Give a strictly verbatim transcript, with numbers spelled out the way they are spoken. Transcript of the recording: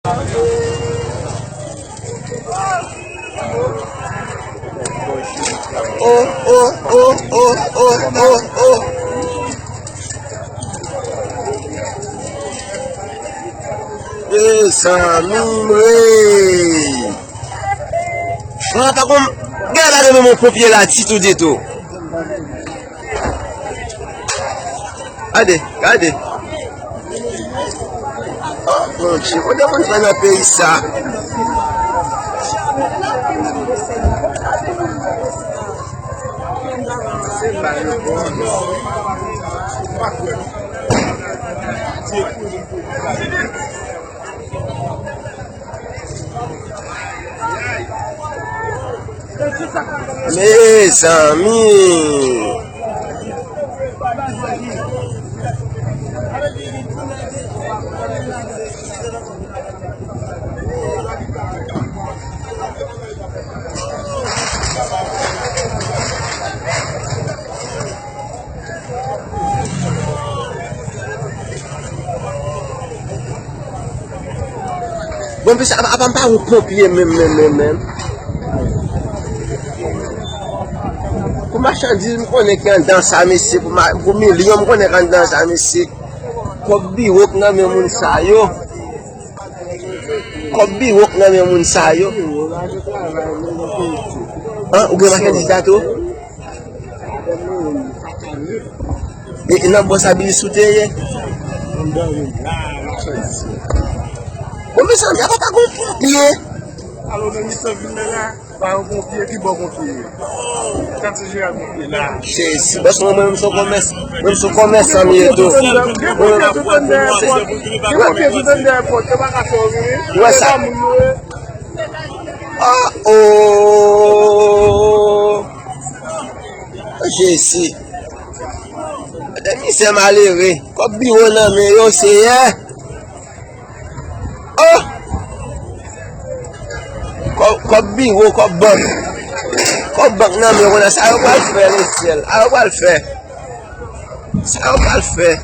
Oh, oh, oh, oh, oh, oh, oh. Mezanmi, mezanmi. Mwen pa konn, gen la gen menm yon ponpye la, ditou, ditou. Gade, gade. Oh, Bondye, kote moun pran nan peyi sa? Mezanmi. Bon, mesye, apa, apa m pa yon ponpye menm, menm, menm, menm. Pou machandiz, m konnen ki anndan sa, mesye. Pou ma-, pou milyon, m konnen ki anndan sa, mesye. Kòb biwo k nan men moun sa yo. Kòb biwo k nan men moun sa yo. An, ou gen machandiz la tou? E, e nan bò sa bilis ou te ye? Bon, mezanmi, apa pa gon ponpye? Alo, nan mitan vil la, la. Pa yon ponpye, ki bò ponpye ye? Katye jeneral ponpye la. Jezi, bòs mwen, mwen menm se yon kòmès-, mwen menm se yon kòmèsan m ye tou. Gen ponpye tout anndan èpòt. Gen ponpye tout anndan èpòt. Yo pa ka fè yo vini. Wè sa. Se pa moun yo ye. Oh, oh. Jezi. De mizè malere. Kòb biwo nan men yo, Seyè. Oh! Kòb, kòb biwo, kòb bank. Kòb bank nan men yo, konnen sa yo pral fè, lesyèl. Sa yo pral fè. Sa yo pral fè.